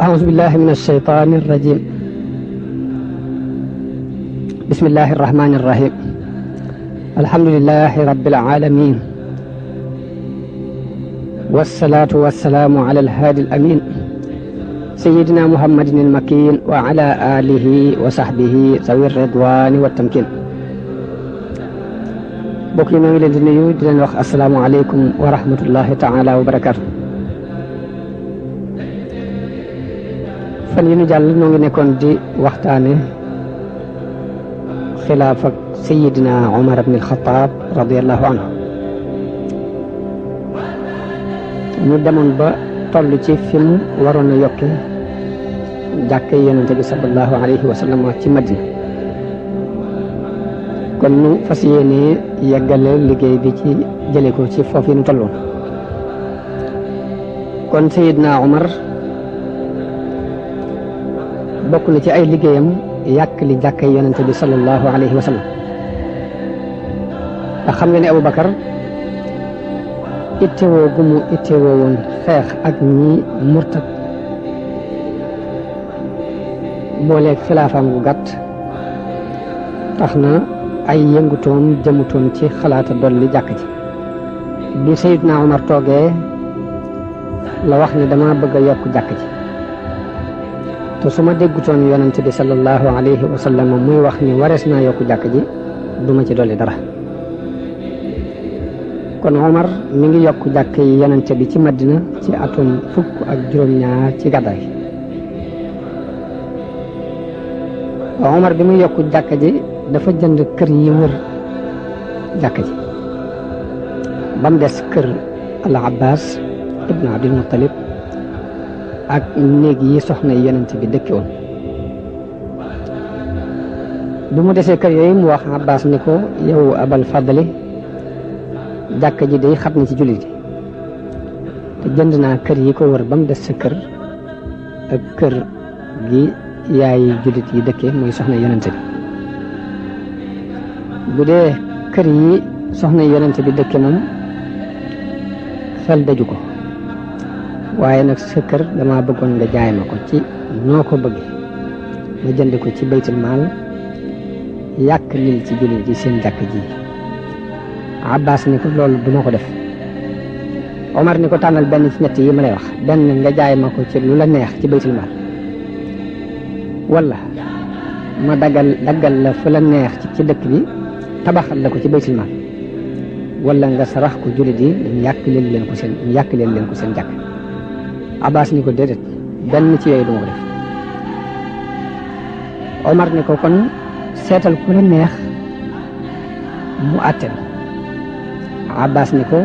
أعوذ بالله من الشيطان الرجيم. بسم الله الرحمن الرحيم. الحمد لله رب العالمين، والصلاة والسلام على الهادي الأمين سيدنا محمد المكين وعلى آله وصحبه ذوي الرضوان والتمكين. bokk yi ñoo ngi leen di nuyu di leen wax asalaamualeykum wa rahmatullahi taala wa barakaatu. fan yi ñu jàll ñoo ngi nekkoon di waxtaane xilaaf ak sayidina Umar ibn al-Khattab radiallahu anhu. ñu demoon ba toll ci fi mu waroon a yokke jàkke yonente bi sallallahu alayhi wa sallam ci Madina. kon ñu fas yéene yeggale liggéey bi ci jële ko ci foofu ñu tolloon. kon sayidina Umar bokk na ci ay liggéeyam yàq li jàkkay yonente bi sallallahu alayhi wa sallam. ndax xam nga ne Aboubacar ittewoo gu mu ittewoo woon xeex ak ñi murtad booleeg xilaafaam gu gàtt tax na ay yëngutoom jëmutoon ci xalaata dolli jàkk ji. bi Seydina Omar toogee la wax ne dama bëgg a yokk jàkk ji, te su ma déggutoon yonente bi sallallahu alayhi wa sallam muy wax ni warees naa yokk jàkk ji duma ci dolli dara. kon Omar mi ngi yokk jàkk yi yonente bi ci Madina ci atum 12 ci gàddaay. Omar bi muy yokk jàkk ji dafa jënd kër yi wër jàkk ji ba mu des kër al Abbas ibn Abdul Muttalib ak néeg yi soxna yonente bi dëkki woon. bi mu desee kër yooyu mu wax Abbas ni ko, yow Abal Fadli, jàkka ji day xat na ci jullit yi te jënd naa kër yi ko wër ba mu des sa kër ak kër gi yaay jullit yi dëkkee muy soxna yonente bi. bu dee kër yi soxna yonente bi dëkke moom xel daju ko, waaye nag sa kër dama bëggoon nga jaay ma ko ci noo ko bëggee, ma jënd ko ci baytul maal yàq lil ci jullit yi seen jàkk ji. Abbas ni ko loolu duma ko def. Omar ni ko tànnal benn ci ñett yi ma lay wax, benn nga jaay ma ko ci lu la neex ci baytul maal, wala ma daggal la fu la neex ci dëkk bi tabaxal la ko ci baytul maal, wala nga sarax ko jullit yi ñu yàq leen ko seen jàkk. Abbas ni ko déedéet, benn ci yooyu duma ko def. Omar ni ko kon seetal ku la neex mu àttel. Abbas ni ko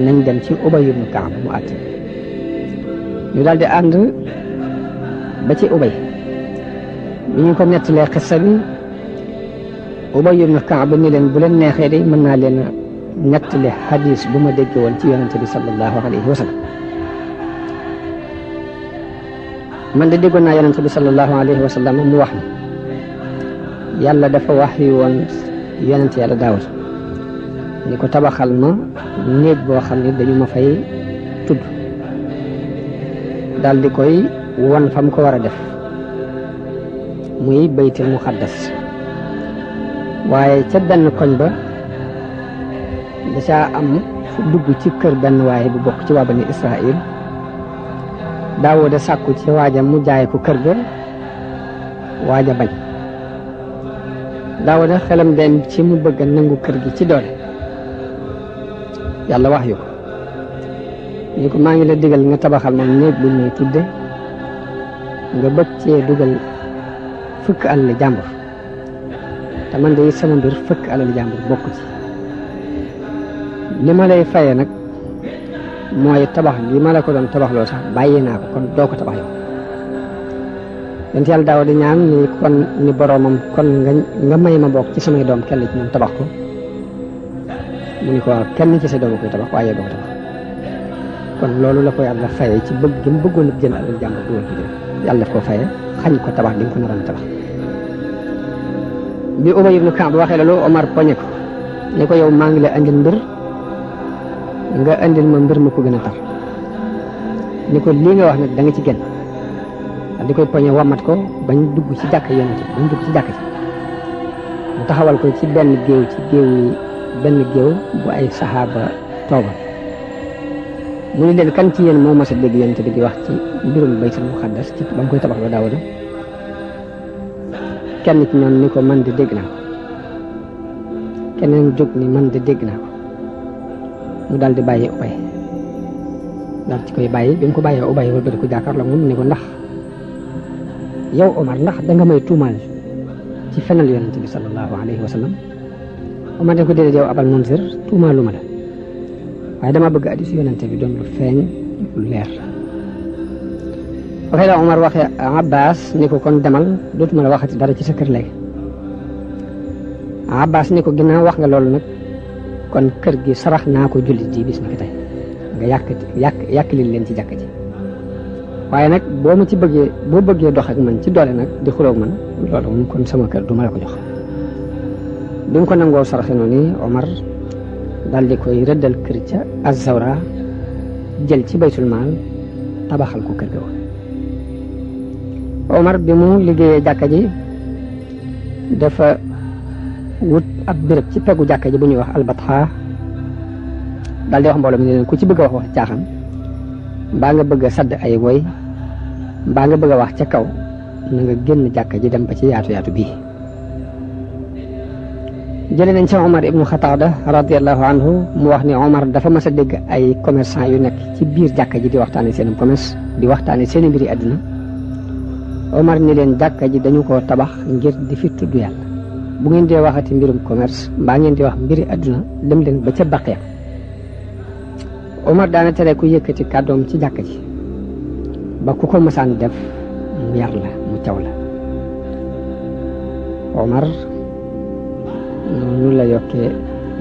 nañ dem ci Ubay ibn Kaab mu àtte. ñu daal di ànd ba ci Ubay. bi ñu ko nettalee xissa bi, Ubay ibn Kaab ni leen bu leen neexee de mën naa leen nettali xadis bu ma dégg woon ci yonente bi sallallahu alayhi wa sallam. man de déggoon naa yonente bi sallallahu alayhi wa sallam mu wax ni yàlla dafa wax yu woon yonente yàlla Daawud ni ko tabaxal ma néeg boo xam ne dañu ma fay tudd, daal di koy won fa mu ko war a def muy baytil muqaddas. waaye ca benn koñ ba da caa am fu dugg ci kër benn waaye bu bokk ci waa bani Israël. Daawuda sàkku ci waaja mu jaay ko kër ga, waaja bañ. Daawuda xelam dem ci mu bëgg a nangu kër gi ci doole. yàlla wax yu ko ni ko maa ngi la digal nga tabaxal ma néeg bu ñuy tudde nga bëgg cee dugal fukk alal jàmbur, te man de sama mbir fukk alal jàmbur bokk ci. li ma lay faye nag mooy tabax li ma la ko doon tabaxloo sax bàyyi naa ko, kon doo ko tabax yow. yonent yàlla daaw di ñaan ni kon ni boroomam kon nga may ma bokk ci samay doom kenn ci ñoom tabax ko. mu ni ko kenn ci sa doom koy tabax waaye doo ko tabax. kon loolu la ko yàlla faye ci bëgg gi mu bëggoon a jënd alal jàmbur dugal ko jël. yàlla daf ko faye xañ ko tabax di nga ko naroon tabax. bi Ubay ibn Ka'b waxee loolu Omar poñe ko ne ko yow maa ngi la andil mbir nga andil ma mbir ma ko gën a tar ni ko lii nga wax nag da nga ci génn di koy poñe wamat ko bañ dugg ci jàkk yonent bañ dugg ci jàkk ci mu taxawal ko ci benn géew bu ay saxaaba toogal mu ni leen kan ci yéen moo mas a dégg yonent bi di wax ci mbirum baytul muqaddas ci ba mu koy tabax ba Daawuda kenn ci ñoom ni ko man de dégg naa ko keneen jóg ni man de dégg naa ko mu daal di bàyyi Ubay daal ci koy bàyyi bi mu ko bàyyee Ubay wala ko jàkkaarloo moom ni ko ndax yow Omar ndax danga may tuumaal ci fenal yonent bi sallallahu alayhi wa sallam Omar ne ko déedéet yow Abal Munzir tuumaalu ma la waaye dama bëgg hadiis yonent bi doon lu feeñ lu leer waxee la Omar waxee Abbas ni ko kon demal dootuma la waxati dara ci sa kër léegi Abbas ni ko ginnaaw wax nga loolu nag kon kër gi sarax naa ko jullit ji bis ni ki tey nga yàq leen ci jàkk ji waaye nag boo bëggee dox ak man ci doole nag di xuloog man loolu moom kon sama kër du ma la ko jox bi mu ko nangoo saraxe noonu Omar daal di koy rëddal kër ca Az-Zawra jël ci baytul maal tabaxal ko kër ga woon Omar bi mu liggéeyee jàkka ji dafa wut ab béréb ci peggu jàkka ji bu ñuy wax albatxa daal di wax mbooloo mi ne leen ku ci bëgg a wax caaxaan mbaa nga bëgg a sadd ay woy mbaa nga bëgg a wax ca kaw na nga génn jàkka ji dem ba ci yaatu bii jëlee nañ ci Omar ibnu Xataada radiyallahu anhu mu wax ni Omar dafa mas a dégg ay commerçant yu nekk ci biir jàkka ji di waxtaane seen commerce di waxtaane seen mbiri àdduna Omar ni leen jàkka ji dañu ko tabax ngir di fi tudd yàlla bu ngeen dee waxati mbirum commerce mbaa ngeen di wax mbiri àdduna dem leen ba ca baqee Omar daana tere ku yëkkati kàddoom ci jàkka ji ba ku ko masaan def mu yar la mu caw la Omar noonu la yokkee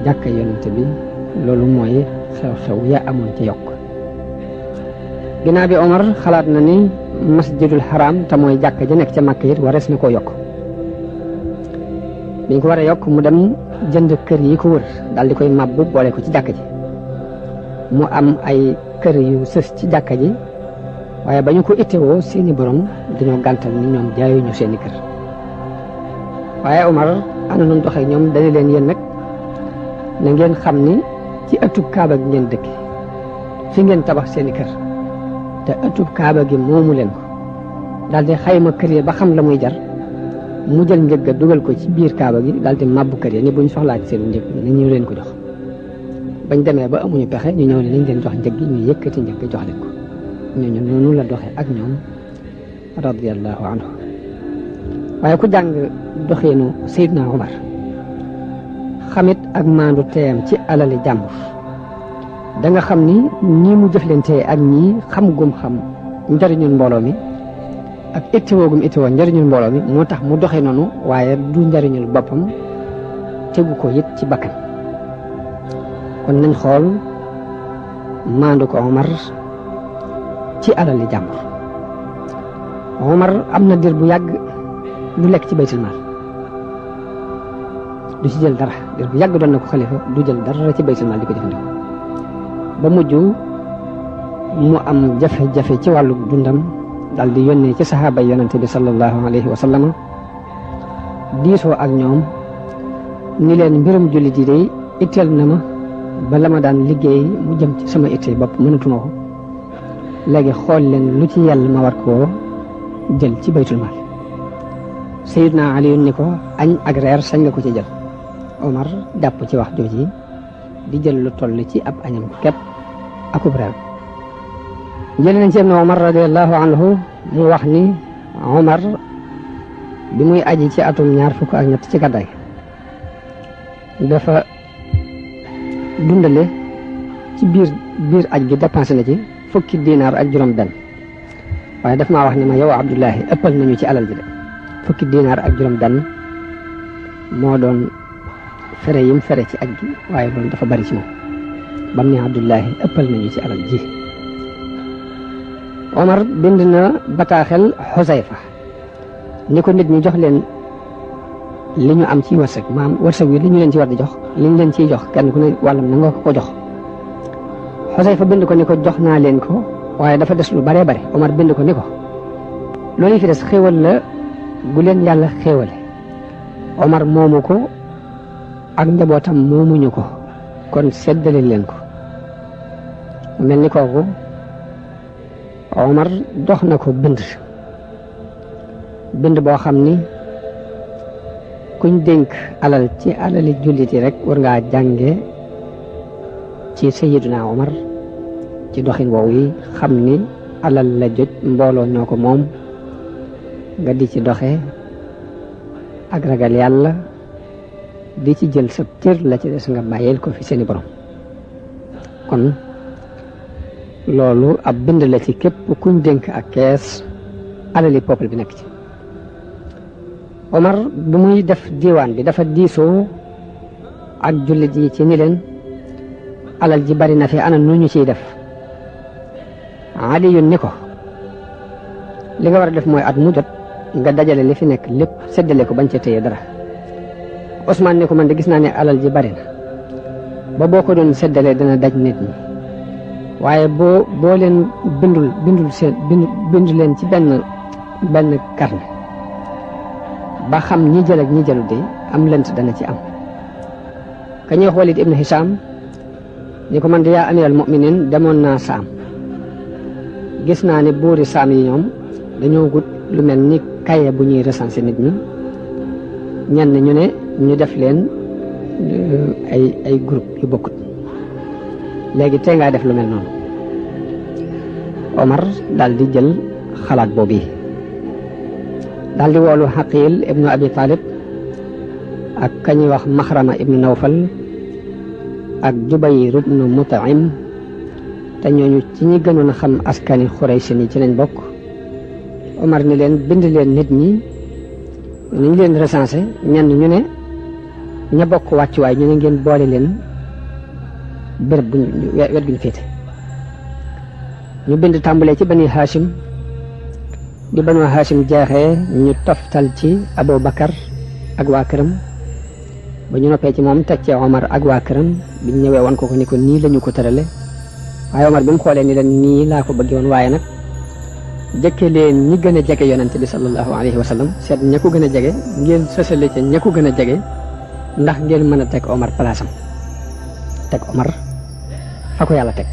jàkka yonent bi loolu mooy xew-xew ya amoon ci yokk ginnaaw bi Omar xalaat na ni masjidul haram te mooy jàkka ja nekk ca Makka it warees na koo yokk bi ñu ko war a yokk mu dem jënd kër yi ko wër daal di koy mabbu boole ko ci jàkka ji mu am ay kër yu sës ci jàkka ji waaye ba ñu ko ittewoo seeni borom dañoo gàntal ni ñoom jaayuñu seeni kër waaye Omar ana noonu doxee ñoom dañu leen yéen nag na ngeen xam ni ci ëttub kaaba gi ngeen dëkk fi ngeen tabax seeni kër te ëttub kaaba gi moomu leen ko daal di xayma kër yi ba xam la muy jar mu jël njëg ga dugal ko ci biir kaaba gi daal di mabbu kër yi ni buñ soxlaa ci seen njëg ni ñu leen ko jox bañ demee ba amuñu pexe ñu ñëw ne nañ leen jox njëg gi ñu yëkkati njëg ga jox leen ko ñooñu noonu la doxee ak ñoom radiyallahu anhu waaye ku jàng doxeenu Seydina Omar xamit ak maandu teeyam ci alali jàmbur da nga xam ni ñii mu jëflantee ak ñii xam gum xam njariñul mbooloo mi ak ittewoo gum ittewoo njariñul mbooloo mi moo tax mu doxee noonu waaye du njariñul boppam tegu ko it ci bakkan kon nañ xool maandu ko Omar ci alali jàmbur Omar am na dir bu yàgg du lekk ci baytul maal du ci jël dara dir bu yàgg doon na ko xalifa du jël dara ci baytul maal di ko jëfandikoo ba mujj mu am jafe-jafe ci wàllu dundam daal di yónnee ci saxaaba yonante bi sallallahu alayhi wa sallam diisoo ak ñoom ni leen mbirum jullit yi day itteel na ma ba la ma daan liggéey mu jëm ci sama ittee bopp mënatuma ko léegi xool leen lu ci yàlla ma war koo jël ci baytul maal Sayyidna Ali ni ko añ ak reer sañ nga ko ci jël Omar jàpp ci wax jooji di jël lu toll ci ab añam képp akub reer jële nañ ci Ibn Omar radiyallahu anhu mu wax ni Omar bi muy aji ci atum 23 ci gàddaay dafa dundale ci biir aj gi dépensé na ci fukki dinaar ak juróom benn waaye daf maa wax ni ma yow Abdullahi ëppal nañu ci alal ji de fukki dinaar ak juróom benn moo doon fere yim fere ci aj gi waaye loolu dafa bari ci moom bam ne Abdullahi ëppal nañu ci alal ji Omar bind na bataaxel Xusayfa ni ko nit ñi jox leen li ñu am ci wërsëg maam wërsëg wi li ñu leen ci war di jox li ñu leen ciy jox kenn ku ne wàllam na nga ko jox. Xusayfa bind ko ni ko jox naa leen ko waaye dafa des lu baree bare. Omar bind ko ni ko loolu fi des xéewal la gu leen yàlla xéewale. Omar moomu ko ak njabootam moomuñu ko kon seddale leen ko. mel ni kooku Omar jox na ko bind boo xam ni kuñ dénk alal ci alali jullit yi rek war ngaa jànge ci Sayyiduna Omar ci doxin woowu yi xam ni alal la jot mbooloo ñoo ko moom nga di ci doxe ak ragal yàlla di ci jël sa cër la ci des nga bàyyeel ko fi seeni borom. kon loolu ab bind la ci képp kuñ dénk ak kees alali peuple bi nekk ci. Omar bu muy def diiwaan bi dafa diisoo ak jullit yi ci ni leen alal ji bari na fi ana nu ñu ciy def. Aliyun ni ko li nga war a def mooy at mu jot nga dajale li fi nekk lépp séddale ko bañ ca téye dara. Ousmane ni ko man de gis naa ne alal ji bari na ba boo ko doon séddalee dana daj nit ñi waaye boo leen bindu leen ci benn carnet ba xam ñi jël ak ñi jëlu de am lënt dana ci am. ka ñuy wax Walid ibn Hisham ni ko man de yaa amiral mu'minin demoon naa Saam gis naa ne buuri Saam yi ñoom dañoo gut lu mel ni kaye bu ñuy recenser nit ñi ñenn ñu ne ñu def leen ay groupe yu bokkut léegi tey ngaa def lu mel noonu. Omar daal di jël xalaat boobu yi daal di woolu Xaqil ibnu Abi Talib ak kañuy wax Maxrama ibnu Nawfal ak Jubayr ibnu Mutaim te ñooñu ci ñi gënoon a xam askani Xuraysh ni ci lañ bokk. Omar ni leen bind leen nit ñi ñu leen recensé ñenn ñu ne ña bokk wàccuwaay ñu ne ngeen boole leen béréb bu wet gu ñu féete. ñu bind tàmbalee ci bani Hashim bi banu Hashim jeexee ñu toftal ci Abu Bakar ak waa këram ba ñu noppee ci moom teg ci Omar ak waa këram biñ ñëwee wan ko ni ko nii lañu ko tërale waaye Omar bi mu xoolee ni leen nii laa ko bëggee woon waaye nag jëkke leen ñi gën a jege yonente bi sallallahu alayhi wa sallam seet ña ko gën a jege ngeen sësale ca ña ko gën a jege ndax ngeen mën a teg Omar palaasam teg Omar fa ko yàlla teg.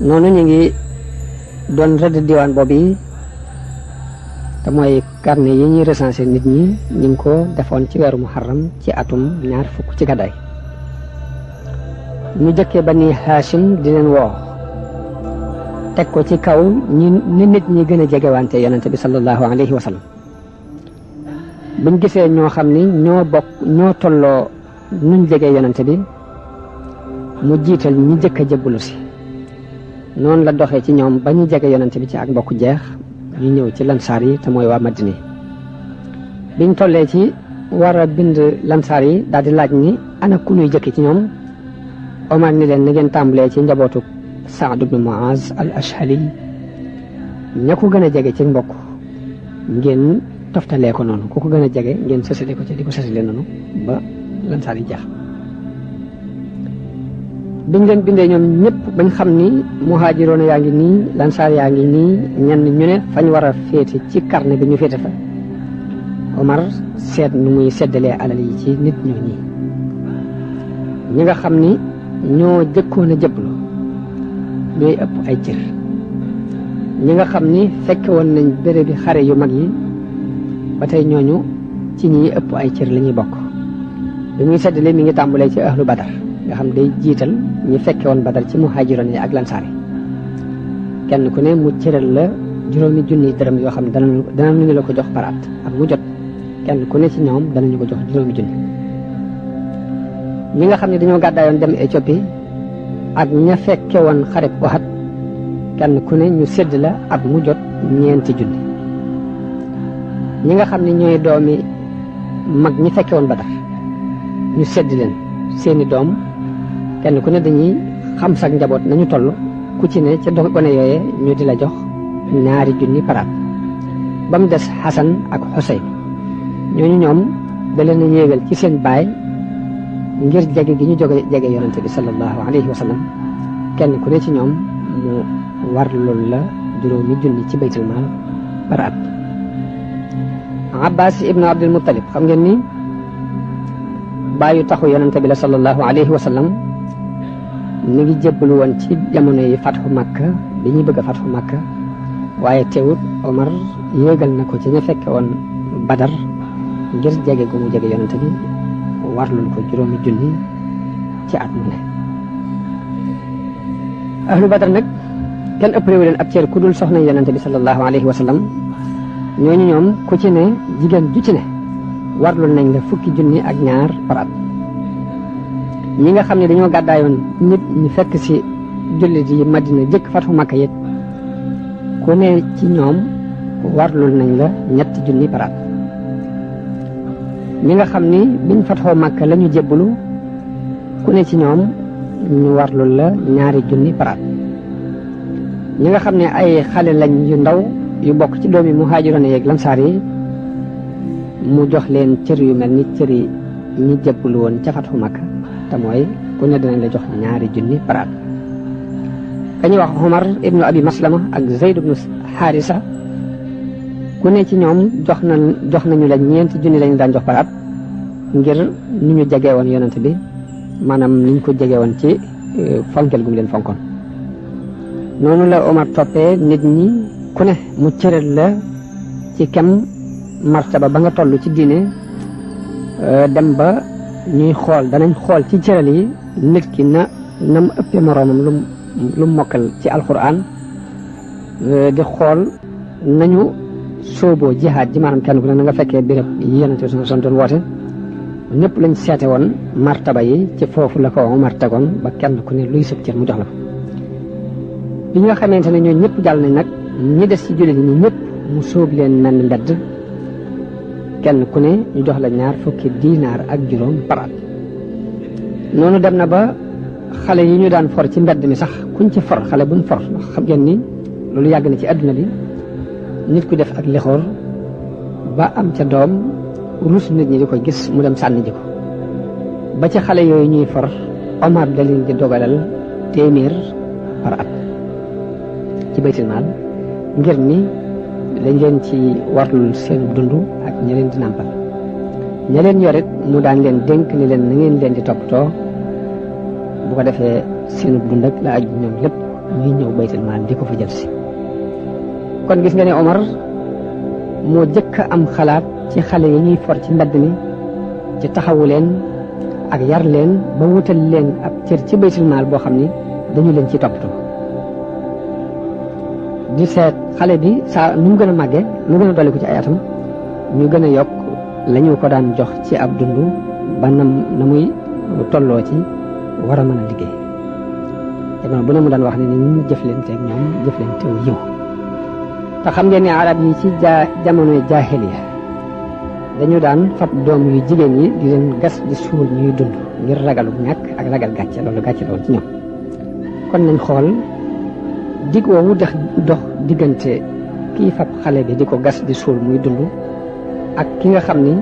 noonu ñu ngi doon rëdd diwaan boobu yi te mooy carnet yi ñuy recensé nit ñi ñu ngi ko defoon ci weeru muharram ci atum 20 ci gàddaay. ñu jëkkee bani Hashim di leen woo teg ko ci kaw ñi nit ñi gën a jegewante yonente bi sallallahu alayhi wa sallam. buñ gisee ñoo xam ni ñoo tolloo nuñ jegee yonente bi mu jiital ñi jëkk a jébbalu si. noonu la doxee ci ñoom ba ñu jege yonente bi ci ak mbokk jeex ñu ñëw ci lansaar yi te mooy waa Madina. biñ tollee ci war a bind lansaar yi daal di laaj ni ana ku ñuy jëkk ci ñoom. Omar ni leen na ngeen tàmbalee ci njabootu Saad ibn Muaz al Ashhali ña ko gën a jege ci mbokk ngeen toftalee ko noonu ku ko gën a jege ngeen sësale ko ci di ko sësale noonu ba lansaar yi jeex. biñ leen bindee ñoom ñëpp bañ xam ni muhaajiroona yaa ngi nii lansaar yaa ngi nii ñenn ñu ne fañ war a féete ci carnet bi ñu féete fa. Omar seet nu muy seddalee alal yi ci nit ñoo ñi nga xam ni ñoo jëkkoon a jëblu ñooy ëpp ay cër ñi nga xam ni fekke woon nañ bérébi xare yu mag yi ba tey ñooñu ci ñi ëpp ay cër la ñuy bokk. bi muy seddalee mi ngi tàmbalee ci ahlu Badar nga xam day jiital ñi fekke woon Badar ci muhaajiroon yi ak lansaar yi kenn ku ne mu cëral la 5 junni dërëm yoo xam ne danañu la ko jox par at ak mu jot kenn ku ne ci ñoom danañu ko jox 5 junni. ñi nga xam ne dañoo gàddaayoon dem Éthiopie ak ña fekke woon xareb Uhud kenn ku ne ñu sédd la at mu jot 4 junni. ñi nga xam ne ñooy doomi mag ñi fekke woon Badar ñu sédd leen seeni doom kenn ku ne dañuy xam sax njaboot nañu toll ku ci ne ca dox gone yooyee ñu di la jox 2 junni par at ba mu des Xasan ak Xuseyn ñooñu ñoom da leen a yéegal ci seen baay ngir jege gi ñu jege yonente bi sallallahu alayhi wa sallam kenn ku ne ci ñoom mu war loolu la juróomi junni ci baytul maal par at. Abbas ibnu Abdul Muttalib xam ngeen ni baayu taxu yonente bi la sallallahu alayhi wa sallam mi ngi jébbalu woon ci jamono yi fatxu Makka bi ñuy bëgg a fatxu Makka waaye teewut Omar yéegal na ko ci ña fekke woon Badar ngir jege gu mu jege yonente bi warlul ko juróomi junni ci at mu ne. ahlu Badar nag kenn ëppalewu leen ab cër ku dul soxna yonente bi sallallahu alayhi wa sallam ñooñu ñoom ku ci ne jigéen ju ci ne warlul nañ la fukki junni ak ñaar par at. ñi nga xam ne dañoo gàddaayoon nit ñi fekk si jullit yi Madina jëkk fatu Makka yit ku ne ci ñoom warlul nañ la ñetti junni par at. ñi nga xam ni biñ fatxoo Makka la ñu jébbalu ku ne ci ñoom ñu warlul la ñaari junni par at. ñi nga xam ne ay xale lañ yu ndaw yu bokk ci doomi muhaajiroon yeeg lansaar yi mu jox leen cër yu mel ni cër yi ñi jébbalu woon ca fatxu Makka te mooy ku ne dinañ la jox ñaari junni par at. kañuy wax Omar ibnu Abi Maslama ak Zayd ibnu Haarisa ku ne ci ñoom jox nañu la ñeenti junni lañu daan jox par at ngir ni ñu jege woon yonent bi maanaam ni ñu ko jege woon ci fonkel gu mu leen fonkoon. noonu la Omar toppee nit ñi ku ne mu cëral la ci kem martaba ba nga toll ci diine dem ba ñuy xool danañ xool ci cëral yi nit ki na mu ëppee moroomam lu mokkal ci alquran di xool nañu sooboo jihaad ji maanaam kenn ku ne na nga fekkee béréb yi yonente bi son doon woote ñëpp lañ seete woon martaba yi ci foofu la ko Omar tegoon ba kenn ku ne luy sëb cër mu jox la ko. bi nga xamante ne ñoo ñëpp jàll nañ nag ñi des ci jullit ñi ñëpp mu sóob leen mel ni mbedd kenn ku ne ñu jox la ñaar fukki diinaar ak juróom par at. noonu dem na ba xale yi ñu daan for ci mbedd mi sax kuñ ci for xale buñ for xam ngeen ni loolu yàgg na ci àdduna bi nit ku def ak lixoor ba am ca doom rus nit ñi di ko gis mu dem sànni ji ko ba ci xale yooyu ñuy for Omar da leen di dogalal téeméer par at ci baytul maal ngir ni dañ leen ci warlul seen dund ak ña leen di nàmpal ña leen yorit mu daan leen dénk ni leen na ngeen leen di toppatoo bu ko defee seen dund ak la aju ñoom lépp ñuy ñëw baytul maal di ko fa jël si. kon gis nga ne Omar moo jëkk am xalaat ci xale yi ñuy for ci mbedd mi ci taxawu leen ak yar leen ba wutal leen ab cër ci baytul maal boo xam ni dañu leen ci toppatoo di seet xale bi saa nu mu gën a màggee mu gën a dolli ko ci ay atam ñu gën a yokk la ñu ko daan jox ci ab dund ba na muy tolloo ci war a mën a liggéey jamono bu ne mu daan wax ne ni ñu jëflanteeg ñoom jëflanteew yiw. te xam ngeen ne arab yi ci jamonoy jaahiliya dañu daan fab doom yu jigéen yi di leen gas di suul ñuy dund ngir ragalu ñàkk ak ragal gàcce loolu gàcce loolu ci ñoom. kon nañ xool dig woowu dox diggante kii fab xale bi di ko gas di suul muy dund ak ki nga xam ni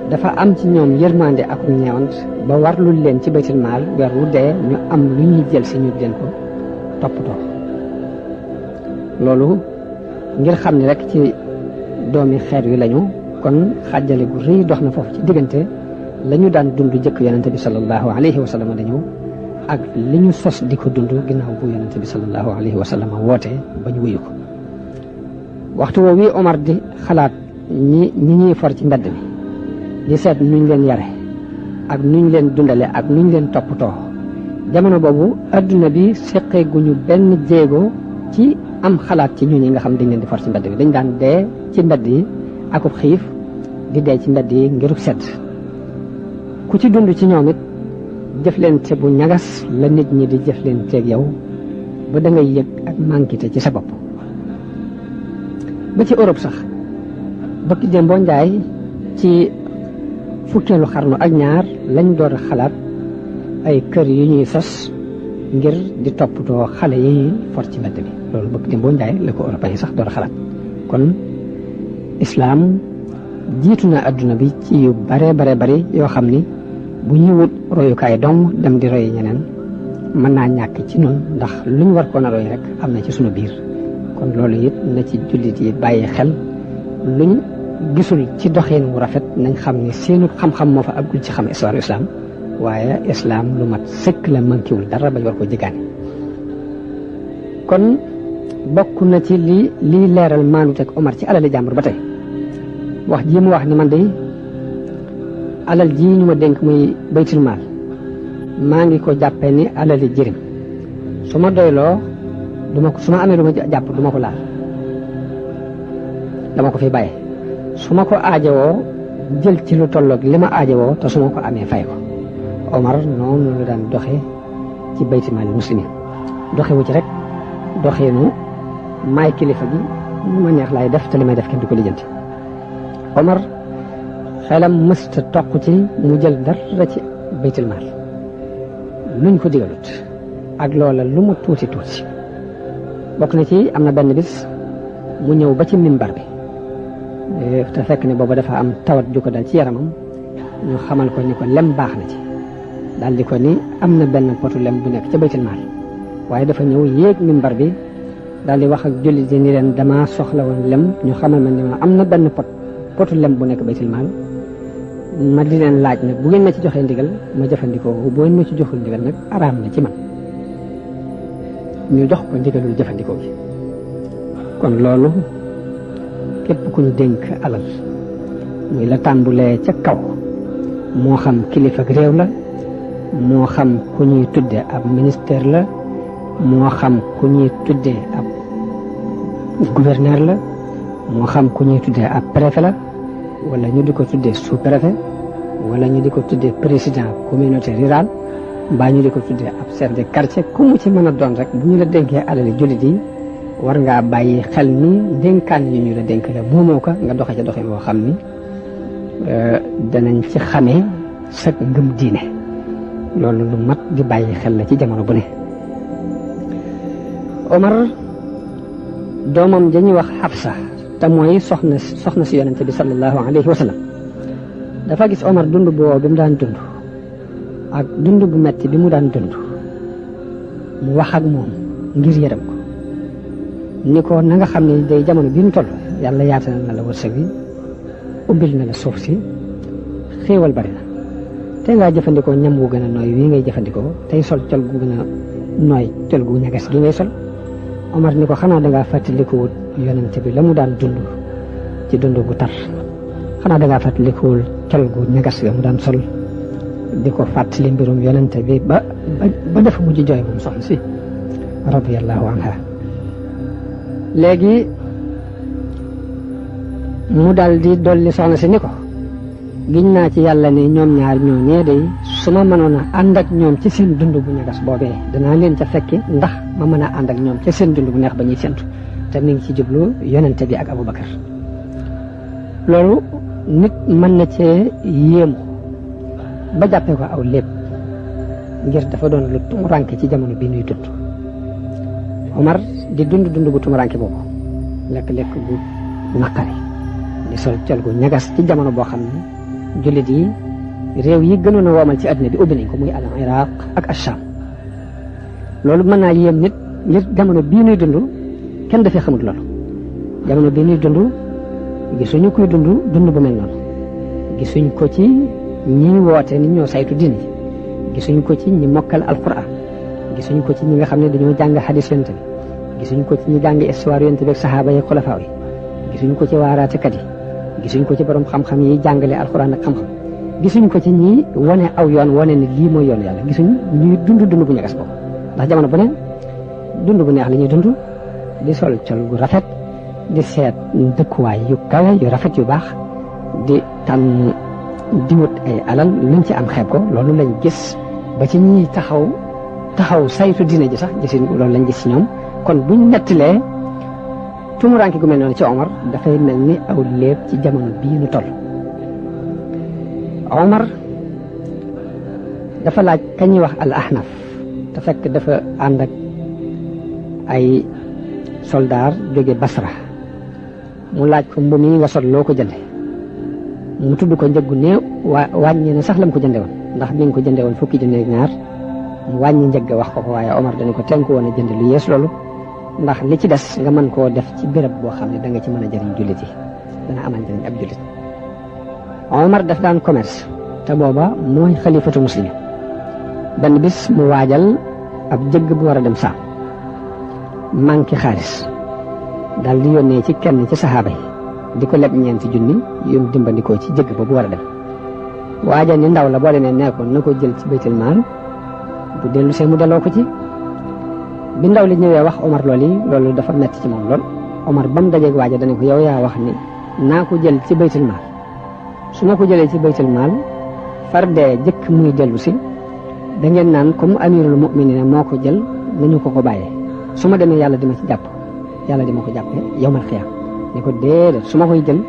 dafa am ci ñoom yërmande ak ñeewant ba warlul leen ci baytul maal weer wu dee ñu am lu ñuy jël si ñu leen ko toppatoo. loolu ngir xam ni rek ci doomi xeet wi lañu kon xàjjale gu rëy dox na foofu ci diggante la ñu daan dund jëkk yonente bi sallallahu alayhi wa sallam dañu ak li ñu sos di ko dund ginnaaw bu yonente bi sallallahu alayhi wa sallam woote ba ñu wuyu ko. waxtu woowu Omar di xalaat ñi ñuy for ci mbedd mi di seet nuñ leen yare ak nuñ leen dundale ak nuñ leen toppatoo jamono boobu adduna bi seqee guñu benn jéego ci am xalaat ci ñi nga xam dañ leen di for ci mbedd bi dañ daan dee ci mbedd yi akub xiif di dee ci mbedd yi ngirub sedd ku ci dund ci ñoom it jëflante bu ñagas la nit ñi di jëflanteeg yow ba da ngay yëg ak manquité ci sa bopp. ba ci Europe sax bëkk démboo njaay ci fukkeelu xarnu ak ñaar lañ door a xalaat ay kër yu ñuy sos ngir di toppatoo xale yi for ci mbedd bi loolu bëgg démboo njaay la ko européen yi sax door a xalaat. kon islaam jiitu na adduna bi ci yu bare bari yoo xam ni bu ñuy wut royukaay dong dem di roy ñeneen mën naa ñàkk ci nun ndax luñ war koon a roy rek am na ci sunu biir. kon loolu it na ci jullit yi bàyyi xel luñ gisul ci doxin wu rafet nañ xam ne seenu xam-xam moo fa àggul ci xam histoire islam waaye islam lu mat sëkk la mankiwul dara bañ war ko jëgaane. kon bokk na ci lii leeral maanu teg Omar ci alali jàmbur ba tey wax ji mu wax ni man de alal ji ñu ma dénk muy baytul maal maa ngi ko jàppee ni alali jërim su ma doyloo su ma amee lu ma jàpp du ma ko laal dama ko fi bàyyi su ma ko aajowoo jël ci lu tolloog li ma aajowoo te su ma ko amee fay ko. Omar noonu la daan doxe ci baytul maal muslimin doxewu ci rek doxeenu maay kilifa gi lu ma neex laay def te li may def kenn du ko lijjanti. Omar xelam mësta toq ci mu jël dara ci baytul maal luñ ko digalut ak loola lu mu tuuti bokk na ci am na benn bis mu ñëw ba ci mimbar bi te fekk ne booba dafa am tawat ju ko dal ci yaramam ñu xamal ko ni ko lem baax na ci daal di ko ni am na benn potu lem bu nekk ca baytul maal waaye dafa ñëw yéeg mimbar bi daal di wax ak jullit yi ni leen dama soxla woon lem ñu xamal ma ni ma am na benn potu lem bu nekk baytul maal ma di leen laaj nag bu ngeen ma ci joxee ndigal ma jëfandikoo bu ngeen ma ci joxul ndigal nag araam na ci man ñu jox ko ndigalul jëfandikoo gi. kon loolu képp ku ñu dénk alal muy la tàmbulee ca kaw moo xam kilifa ak réew la moo xam ku ñuy tudde ab ministère la moo xam ku ñuy tudde ab gouverneur la moo xam ku ñuy tudde ab préfet la wala ñu di ko tuddee sous-préfet wala ñu di ko tuddee président communauté rurale mbaa ñu di ko tuddee ab chef de quartier ku mu ci mën a doon rek bu ñu la dénkee alali jullit yi war ngaa bàyyi xel ni dénkaan yi ñu la dénk la moomoo ko nga doxe ca doxin woo xam ni danañ ci xamee sa ngëm diine loolu lu mat di bàyyi xel la ci jamono bu ne. Omar doomam dañuy wax Hafsa te mooy soxna si yonente bi sallallahu alayhi wa sallam dafa gis Omar dund boo bi mu daan dund ak dund bu metti bi mu daan dund mu wax ak moom ngir yërëm ko ni ko na nga xam ne day jamono bi ñu toll yàlla yaatal na la wërsëg bi ubbil na la suuf si xéewal bari na te ngaa jëfandikoo ñam wu gën a nooy wii ngay jëfandikoo tey sol col gu gën a nooy col gu ñagas gi ngay sol. Omar ni ko xanaa dangaa fàttalikuwul yonente bi la mu daan dund ci dund gu tar xanaa dangaa fàttalikuwul col gu ñagas ga mu daan sol di ko fàttali mbirum yonente bi ba dafa mujj jooy bu mu soxna si radiyallahu anha. léegi mu dal di dolli soxna si ni ko giñ naa ci yàlla ne ñoom ñaar ñoo ñee day su ma mënoon a ànd ak ñoom ci seen dund bu ñagas boobee danaa leen ca fekki ndax ma mën a ànd ak ñoom ci seen dund bu neex ba ñuy séntu te mi ngi ci jublu yonente bi ak Abubakar. loolu nit mën na cee yéemu ba jàppee ko aw lépp ngir dafa doon lu tumuranke ci jamono bi nuy dund. Omar di dund bu tumuranke boobu lekk-lekk bu naqari di sol col gu ñagas ci jamono boo xam ne jullit yi réew yi gënoon a woomal ci àddina bi ubbi nañ ko muy al Iraq ak Asham. loolu mën naa yéem nit ngir jamono bii nuy dund kenn dafay xamut loolu jamono bii nuy dund gisuñu kuy dund bu mel noonu gisuñ ko ci ñi woote ni ñoo saytu diine gisuñ ko ci ñi mokkal alquran gisuñ ko ci ñi nga xam ne dañoo jàng xadis yonent bi gisuñ ko ci ñi jàng histoire yonent bi ak saxaaba yi xulafaa yi gisuñ ko ci waaraatekat yi gisuñ ko ci borom xam-xam yi jàngale alquran ak xam-xam gisuñ ko ci ñi wane aw yoon wane ni lii mooy yoon yàlla gisuñ ñuy dund bu ñagas boobu ndax jamono bu ne dund bu neex la ñuy dund di sol col gu rafet di seet dëkkuwaay yu kawe yu rafet yu baax di tànn di wut ay alal luñ ci am xeeb ko loolu lañ gis ba ci ñi taxaw saytu diine ji sax gisin loolu lañ gis ci ñoom. kon buñ nettalee tumuraanke gu mel noonu ci Omar dafay mel ni aw léeb ci jamono bii nu toll. Omar dafa laaj ka ñuy wax al Ahnaf te fekk dafa ànd ak ay soldaar jóge Basra mu laaj ko mbu mi nga sol loo ko jënde mu tudd ko njëggu néew wàññi na sax lam ko jënde woon ndax mi ngi ko jënde woon fukki junni ak ñaar mu wàññi njëgg wax ko ko waaye Omar dañu ko tenku woon a jënd lu yees loolu ndax li ci des nga mën koo def ci béréb boo xam ne da nga ci mën a jëriñ jullit yi dana amal jëriñ ab jullit Omar daf daan commerce te booba mooy xalifatu muslimin benn bis mu waajal ab jëgg bu war a dem saam manqué xaalis daal di yónnee ci kenn ci saxaaba yi di ko leb ñeenti junni yum dimbandikoo ci jëgg ba bu war a dem waaja ni ndaw la boo demee nekkoon na ko jël ci baytul maal bu dellu see mu delloo ko ci bi ndaw li ñëwee wax Omar loolu dafa metti ci moom lool Omar ba mu dajeeg waaja dana ko yow yaa wax ni naa ko jël ci baytul maal su ma ko jëlee ci baytul maal far dee jëkk muy dellu si da ngeen naan comme amirul mu'minin moo ko jël nañu ko bàyyee su ma demee yàlla dima ci jàpp yàlla dima ko jàppee yawmal xiyaam ne ko déedéet su ma koy jël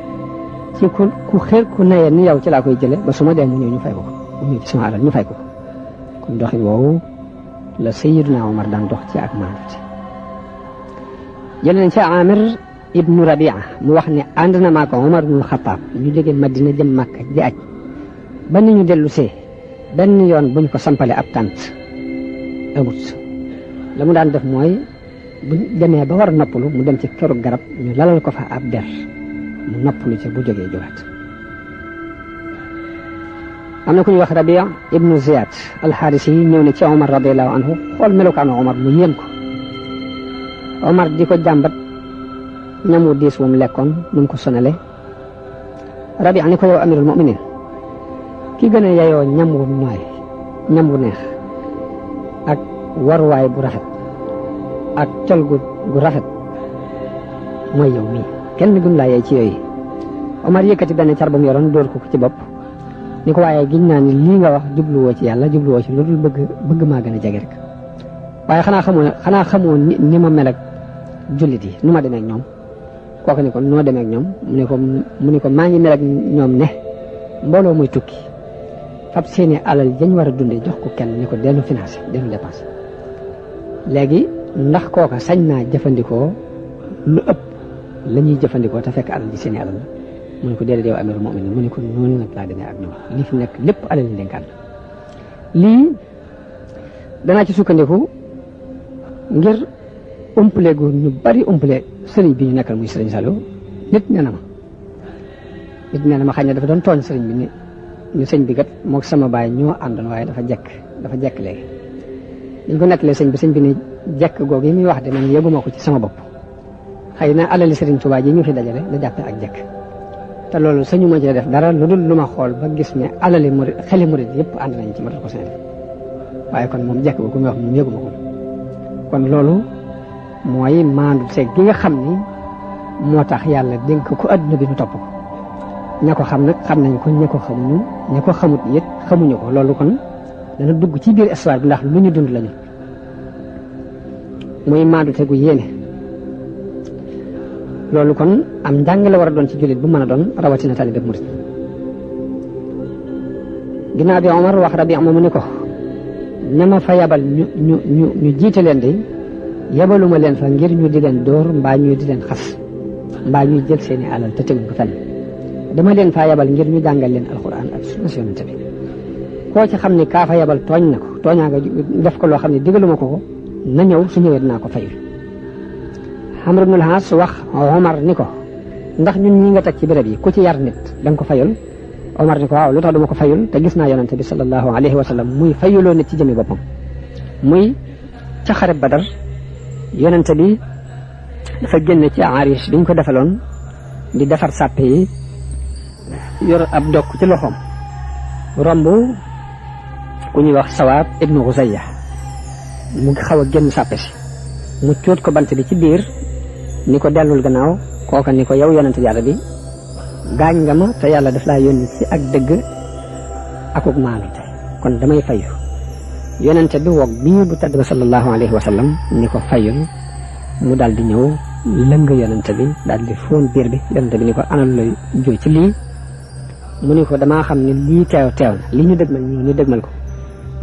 ci ku xeer ku nayee ni yow ci laa koy jële ba su ma dee mu ñëw ñu fay ko mu ñëw ci sama alal ñu fay ko kon doxin woowu la Sayyiduna Omar daan dox ci ak maanute jële nañ ci Amir ibnu Rabia mu wax ne ànd na maa ko Omar ibnu Xattaab ñu jóge Madina jëm Makka di aj ba ni ñu dellu see benn yoon buñ ko sampale ab tànt amut la mu daan def mooy bu demee ba war a noppalu mu dem ci keru garab ñu lalal ko fa ab der mu noppalu ci bu jógee jógaat am na ku ñuy wax Rabia ibnu Ziyad alxaaris yi ñëw ne ci Omar radiallahu anhu xool melokaanu Omar mu yéem ko Omar di ko jàmbat ñamu diis wu mu lekkoon nu mu ko sonale Rabia ni ko yow amirul mu'minin ki gën a yayoo ñam wu nooy ñam wu neex ak waruwaay bu rafet ak col gu rafet mooy yow mii kenn gën laa yey ci yooyu Omar yëkkati benn car ba mu yoroon dóor ko ci bopp ni ko waaye giñ naa ni lii nga wax jubluwoo ci yàlla jubluwoo ci lu dul bëgg maa gën a jege rek waaye xanaa xamoo ni ma mel ak jullit yi nu ma demee ak ñoom kooku ni ko noo demee ak ñoom mu ne ko maa ngi mel ak ñoom ne mbooloo muy tukki fab seeni alal jañ war a dundee jox ko kenn ni ko dellu financé dellu dépensé léegi ndax kooka sañ naa jëfandikoo lu ëpp la ñuy jëfandikoo te fekk alal ji seeni alal la mu ne ko déedéet yow amirul mu'minin mu ne ko noonu nag laa demee ak ñoom li fi nekk lépp alal yi dénkaan lii danaa ci sukkandiku ngir umpale gu ñu bari umpale sëriñ bi ñu nekkal muy sëriñ Saliou nit nee na ma xëy na dafa doon tooñ sëriñ bi ni ñu sëñ bi kat moog sama baay ñoo àndoon waaye dafa jekk léegi dañ ko nettalee sëñ bi ni jekk googu yi muy wax de man yëguma ko ci sama bopp xëy na alali sëriñ Tuubaa ji ñu fi dajale la jàppe ak jekk te loolu sañu ma cee def dara lu dul lu ma xool ba gis ne alali murid xeli murid yëpp ànd nañ ci ma def ko seen waaye kon moom jekk googu muy wax moom yëguma ko kon loolu mooy maandu seeg gi nga xam ni moo tax yàlla dénk ko adduna bi ñu topp ko ña ko xam nag xam nañ ko ña ko xamuñu ña ko xamut yit xamuñu ko loolu kon dana dugg ci biir histoire bi ndax lu ñu dund lañu muy maandu tegu yéene loolu kon am njàng la war a doon ci jullit bu mën a doon rawatina taalibe murid ginnaaw bi Omar wax Rabi moomu ni ko ña ma fa yabal ñu jiite leen de yabaluma leen fa ngir ñu di leen dóor mbaa ñu di leen xas mbaa ñuy jël seeni alal te teguñ ko fenn dama leen faa yabal ngir ñu jàngal leen alxuraan ak sunna Yonent bi koo ci xam ni kaa fa yabal tooñ na ko tooñaa nga def ko loo xam ne digaluma ko na ñëw su ñëwee dinaa ko fayul Amr ibn al-As wax Omar ni ko ndax ñun ñi nga teg ci béréb yi ku ci yar nit da nga ko fayul Omar ni ko waaw lu tax duma ko fayul te gis naa Yonent bi sallallahu alayhi wa sallam muy fayuloo nit ci jëmi boppam muy ca xareb Badar Yonent bi dafa génn ci arish biñ ko defaloon di defar sàppe yi yor ab dokk ci loxoom romb ku ñuy wax Sawaab ibnu Xuzayya mu xaw a génn sàppe si mu cuut ko bant bi ci biir ni ko dellul gannaaw kooka ni ko yow Yonent yàlla bi gaañ nga ma te yàlla daf laa yónni ci ak dëgg akuk maanu te kon damay fayu Yonent bi woog bii bu tedd ba sallallahu alayhi wa sallam ni ko fayul mu daal di ñëw lëng Yonent bi daal di fóon biir bi Yonent bi ni ko ana lu jóoy ci lii mu ni ko damaa xam ne lii teew na lii ñu dëgmal ñu dëgmal ko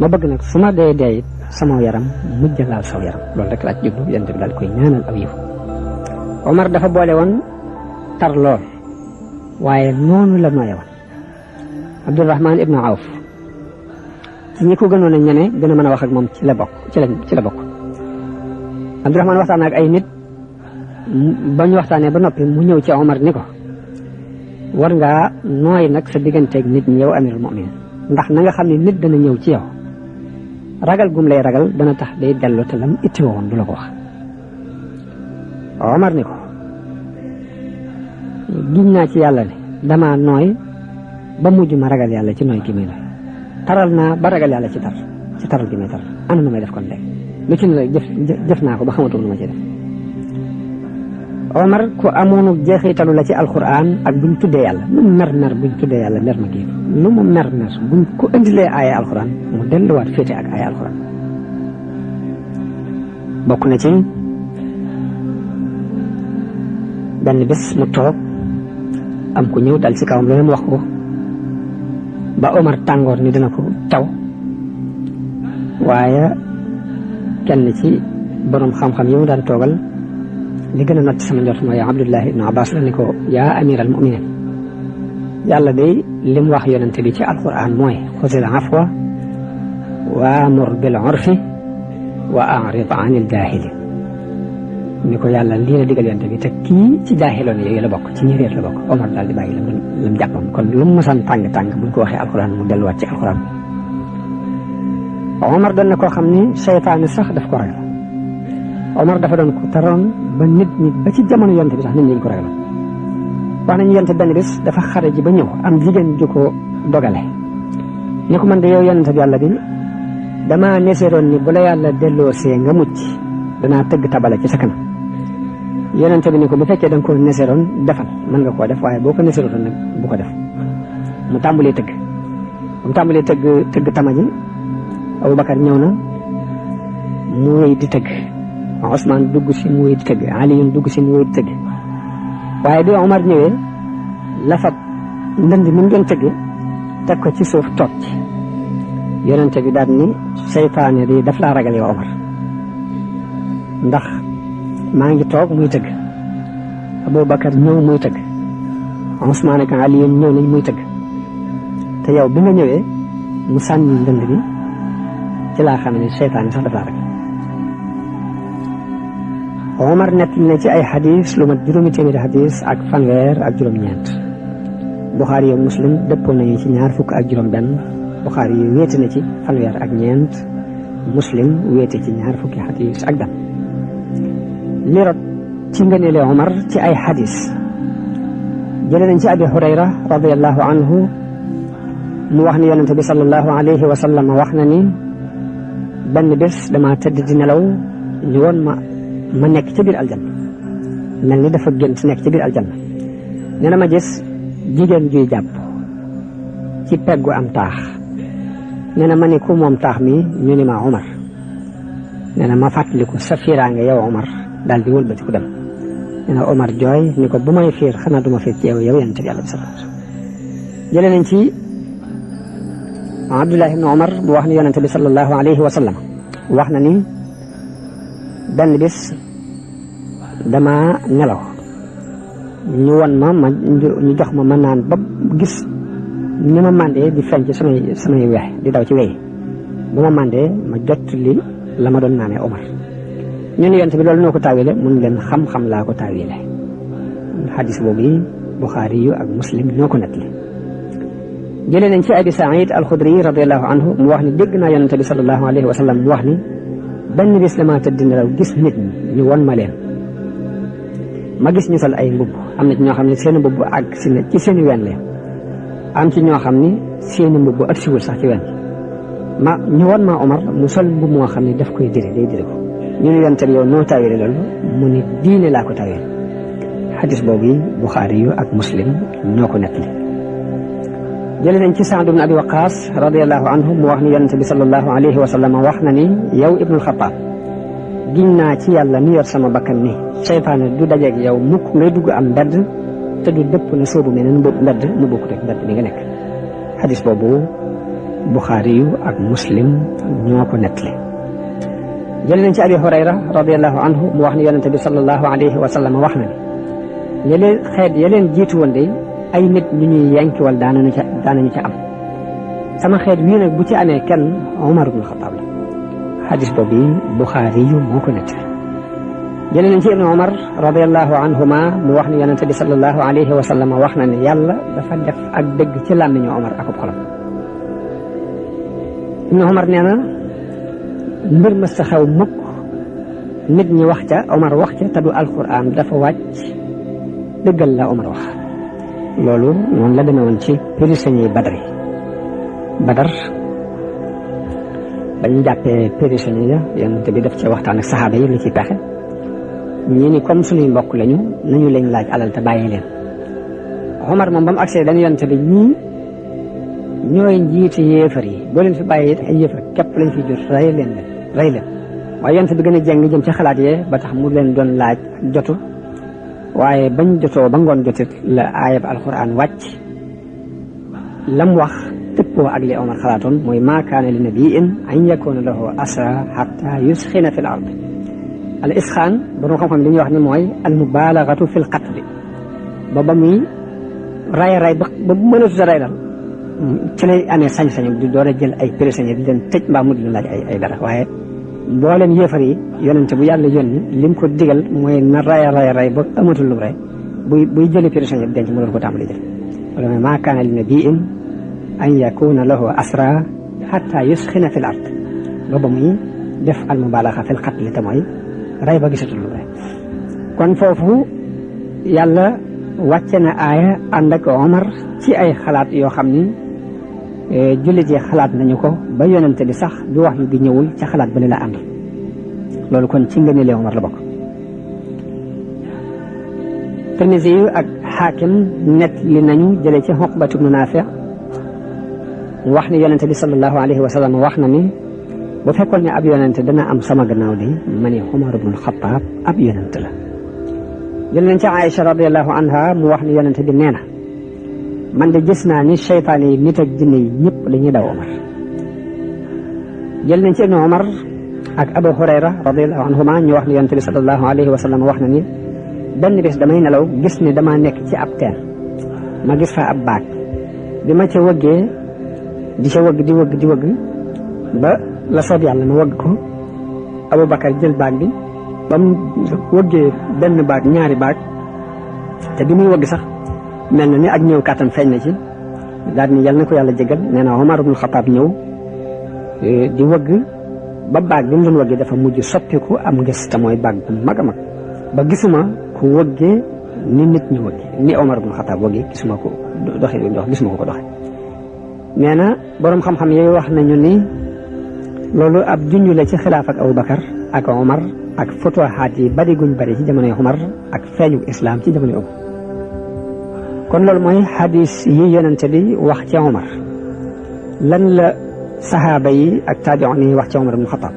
ma bëgg nag su ma dee it sama yaram mujj laal saw yaram loolu rek laa ci jublu Yonent bi daal koy ñaanal aw yiw Omar dafa boole woon tar lool waaye noonu la nooye woon Abdurrahman ibnu Awf ci ñi ko gënoon a ñeme gën a mën a wax ak moom ci la bokk Abdurrahman waxtaan ak ay nit ba ñu waxtaanee ba noppi mu ñëw ci Omar ni ko war ngaa nooy nag sa digganteeg nit ñi yow amirul mu'minin ndax na nga xam ne nit dana ñëw ci yow ragal gum lay ragal dana tax day dellu te lam itti woon du la ko wax. Omar ni ko giñ naa ci yàlla ne damaa nooy ba mujj ma ragal yàlla ci nooy gi muy nooy taral naa ba ragal yàlla ci taral gi muy taral ana nu may def kon léegi lu ci ne rek jëf naa ko ba xamatul nu ma ci def. Omar ku amoonu jeexitalu la ci alquran ak buñ tuddee yàlla lu mu mer buñ tuddee yàlla mer ma kii lu mu mer buñ ko indilee aaya alquran mu delluwaat féete ak aaya alquran. bokk na ci benn bés mu toog am ku ñëw dal ci kawam loolu mu wax ko ba Omar tàngoor ni dina ko taw waaye kenn ci borom xam-xam yi mu daan toogal li gën a not sama njort mooy Abdullah ibn Abbas la ni ko yaa amiral mu'minin yàlla day lim wax yonente bi ci alquran mooy xuzil afwa waamur bil urfi wa a'rid anil jaahilin ni ko yàlla lii la digal yonente bi te kii ci jaahiloon yooyu la bokk ci ñi réer la bokk Omar daal di bàyyi lam jàppam kon lu mu mësan tàng buñ ko waxee alquran mu delluwaat ci alquran. Omar doon na koo xam ni seytaane sax daf ko ragal Omar dafa doon ko taroon ba nit ñi ba ci jamono yonte bi sax nit ñi dañ ko ragaloon wax nañu yonte benn bis dafa xare ji ba ñëw am jigéen ju ko dogale ni ko man de yow yonente bi yàlla bi damaa neseeroon ni bu la yàlla delloo see nga mucc danaa tëgg tabala ci sa kanam yonente bi ni ko bu fekkee da nga ko neseeroon defal mën nga koo def waaye boo ko neseeroon nag bu ko def mu tàmbalee tëgg tama ji Abubakar ñëw na mu wéy di tëgg Ousmane dugg si mu wéy di tëgg Aliyun dugg si mu wéy di tëgg waaye bi Omar ñëwee la fab ndënd mi mu doon tëgg teg ko ci suuf toog ci yonente bi daal ni seytaane di daf laa ragal yow Omar ndax maa ngi toog muy tëgg Abubakar ñëw muy tëgg Ousmane ak Aliyun ñëw nañ muy tëgg te yow bi nga ñëwee mu sànni ndënd bi ci laa xam ne seytaane sax daf laa ragal Omar nett na ci ay xadis lu mat juróomi téeméeri xadis ak fanweer ak juróom-ñeent Buxaari yow Muslim dëppoo nañu ci 20 ak juróom-benn Buxaari yi wéete na ci fanweer ak ñeent Muslim wéete ci 20 xadis ak benn li rot ci ngëneele Omar ci ay xadis jëlee nañ ci Abi Hurayra radiyallahu anhu mu wax ni yonente bi sallallahu alayhi wa sallam wax na ni benn bés dama tëdd di nelaw ñu woon ma nekk ci biir aljanna mel ni dafa gént nekk ci biir aljanna nee na ma gis jigéen juy jàpp ci peggu am taax nee na ma ni ku moom taax mi ñu ni ma Omar nee na ma fàttaliku sa fiiraange yow Omar daal di wëlbati ku dem nee na Omar jooy ni ko bu may fiir xanaa duma fiir ci yow yonent bi Yàlla bi sallallahu alayhi wasallam jëlee nañ ci Abdullah ibn Omar bu wax ni yonent bi sallallahu alayhi wa sallam wax na ni benn bis dama nelaw ñu won ma ñu jox ma naan ba gis ni ma mandee di feeñ ci samay weex di daw ci wey bu ma mandee ma jot li la ma doon naanee Omar ñu ne yonent bi loolu noo ko taawile mun leen xam-xam laa ko taawile xadis boobu yi Buxaari yu ak Muslim ñoo ko nettali jëlee nañ ci Abi Saïd al-Xudri radiyallahu anhu mu wax ni dégg naa yonent bi sallallahu alayhi wa sallam mu wax ni benn bis la maa tëdd nelaw gis nit ñi ñu won ma leen ma gis ñu sol ay mbubb am na ci ñoo xam ne seen mbubb ak ci seeni ween la am ci ñoo xam ni seeni mbubb ak siwul sax ci wen ma ñu won ma Omar mu sol mbubb moo xam ne daf koy dire day dire ko ñu ne yonent bi yow noo taawile loolu mu ni diine laa ko taawile xadis boobu yi Buxaari yu ak Muslim ñoo ko nettali jëlee nañ ci Saad ibn Abi Waqaas radiyallahu anhu mu wax ni yonent bi sallallahu alayhi wa sallam wax na ni yow Ibnul Xattaab giñ naa ci yàlla mi yor sama bakkan ni seytaane du dajeeg yow mukk ngay dugg am mbedd te du dëpp na soobu meneen mbedd mu bokkut ak mbedd mi nga nekk xadis boobu Buxaari yu ak Muslim ñoo ko nettali jëlee nañ ci Abi Hurayra radiyallahu anhu mu wax ni yonent bi sallallahu alayhi wa sallam wax na ni xeet ya leen jiitu woon de ay nit ñu ñuy yankiwal daanañu ca am sama xeet wii nag bu ci amee kenn Omar ibn Xataab la. xadis boobu Buxaari yu moo ko nettali. jëlee nañ ci Ibnu Omar radiyallahu anhuma mu wax ni yonente bi sallallahu alayhi wa sallam wax na ne yàlla dafa def ak dëgg ci làmmiñu Omar akub xolam. Ibnu Omar nee na mbir ma sa xew mukk nit ñi wax ca Omar wax ca te du alquran dafa wàcc dëggal la Omar wax. loolu noonu la demee woon ci prisonniers yi Badar yi. Badar bañ jàppee prisonniers ya yonente bi def ci waxtaan ak saxaaba yi lu ci pexe. ñii ni comme suñuy mbokk lañu nañu leen laaj alal te bàyyi leen. Omar moom ba mu agsee dañu yonte bi ñii ñooy njiiti yéefar yi boo leen fi bàyyi ay yéefar képp lañ fi jur rey leen waaye yonte bi gën a jeng jëm ci xalaat yee ba tax mu leen doon laaj jotu waaye bañ jotoo ba ngoon jotit la aayab alquran wàcc lam wax tëppoo ak li Omar xalaatoon mooy maa kaana li nabiyin an yakuna lahu asra hatta yusxina fi l ard al isxaan borom xam-xam li ñuy wax ni mooy al mubalagatu fil qatl ba muy ray ba mënatu sa ray dal ci lay amee sañ-sañu di door a jël ay prisonniers di leen tëj mbaa mu di leen laaj ay dara waaye mbooleem yéefar yi yonente bu yàlla yónni lim ko digal mooy na ray ba amatul lu ray buy jëli prisonniers bi denc mu doon ko tàmbali jël wala mooy maa kaana li nabiyin an yakuna lahu asra hatta yusxina fil ard ba muy def al mubalaga fil qatl te mooy ray ba gisatul lu ray kon foofu yàlla wàcce na aaya ànd ak Omar ci ay xalaat yoo xam ni jullit yi xalaat nañu ko ba yonente bi sax du wax yu gi ñëwul ca xalaat ba li la ànd loolu kon ci ngëneelu Omar la bokk. Tirmisi yu ak Xaakim net li nañu jëlee ci Uqbatu bnu Naafi' wax ni yonente bi sallallahu alayhi wa sallam wax na ni bu fekkoon ne ab yonente dana am sama gannaaw di ma ne Omar ibnul Xattaab ab yonente la. jël nañ ci Aïcha radiyallahu anha mu wax ni yonente bi nee na man de gis naa ni seytaane yi nit ak jinne yi ñëpp dañuy daw Omar. jël nañ ci Ibnu Omar ak Abu Hurayra radiyallahu anhuma ñu wax ni yonente bi sallallahu alayhi wa sallam wax na ni benn bés damay nelaw gis ni damaa nekk ci ab teen ma gis fa ab baag bi ma ca wëggee di wëgg ba la soob yàlla ma wëgg ko Abubakar jël baag bi ba mu wëggee benn baag ñaari baag te bi muy wëgg sax mel na ni ak ñëw kàttan feeñ na ci daal ni yal na ko yàlla jégal nee na Omar ibnul Xataab ñëw di wëgg ba baag bi mu doon wëggee dafa mujj soppiku am ngës te mooy baag bu mag a mag ba gisuma ku wëggee ni nit ñi wëggee ni Omar ibnul Xataab wëggee gisuma ko gisuma ko doxe nee na boroom xam-xam yooyu wax nañu ni loolu ab junj la ci xilaaf ak Abubakar ak Omar ak futuhaat yi bari guñ bari ci jamonoy Omar ak feeñu islam ci jamonoy Omar kon loolu mooy xadis yi yonente bi wax ci Omar lan la saxaaba yi ak taabi'un yi wax ci Omar ibn Xataab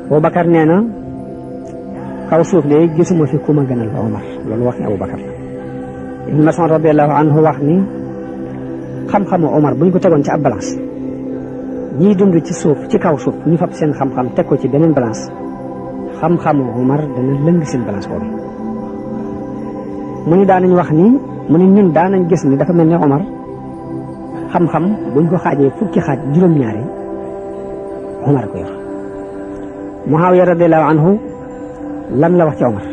Abubakar nee na kaw suuf de gisuma fi ku ma gënal ba Omar loolu wax ni Abubakar la Ibn Mas'ud radiyallahu anhu wax ni xam-xamu Omar buñ ko tegoon ci ab balance ñiy dund ci suuf ci kaw suuf ñu fab seen xam-xam teg ko ci beneen balance xam-xamu Omar dana lëng seen balance boobu mu ni daanañ wax ni mu ni ñun daanañ gis ni dafa mel ne Omar xam-xam buñ ko xaajee fukki xaaj juróom-ñaari Omar ko yor Muawiya radiyallahu anhu lan la wax ci Omar